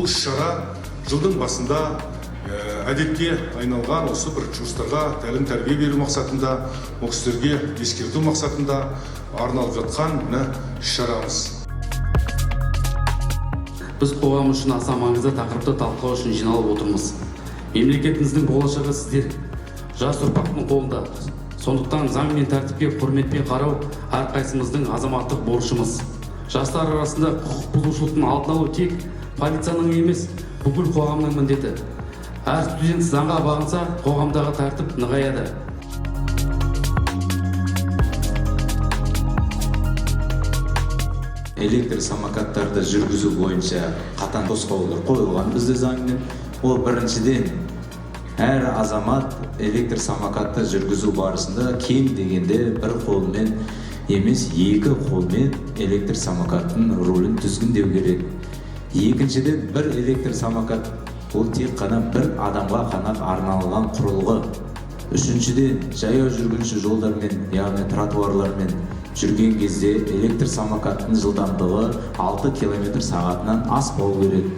Бұл іс-шара жылдың басында әдетке айналған осы бір жастарға тәлім тәрбие беру мақсатында, ол кісілерге ескерту мақсатында арналып жатқан мына іс-шарамыз. Біз қоғам үшін аса маңызды тақырыпты талқылау үшін жиналып отырмыз. Мемлекетіміздің болашағы сіздер, жас ұрпақтың қолында. Сондықтан заң мен тәртіпке құрметпен қарау әрқайсымыздың азаматтық борышымыз. Жастар арасында құқық бұзушылықтың алдын алу тек полицияның емес, бүкіл қоғамның міндеті. Әр студент заңға бағынса, қоғамдағы тәртіп нығаяды. Электр самокаттарды жүргізу бойынша қатаң тосқауылдар қойылған бізде заңмен. Ол біріншіден, әр азамат электр самокатты жүргізу барысында кем дегенде бір қолмен емес, екі қолмен электр самокаттың рулін тізгіндеу керек. Екіншіден, бір электр самокат ол тек қана бір адамға ғана арналған құрылғы. Үшіншіден, жаяу жүргінші жолдармен, яғни тротуарлармен жүрген кезде электр самокаттың жылдамдығы 6 километр сағатынан аспау керек.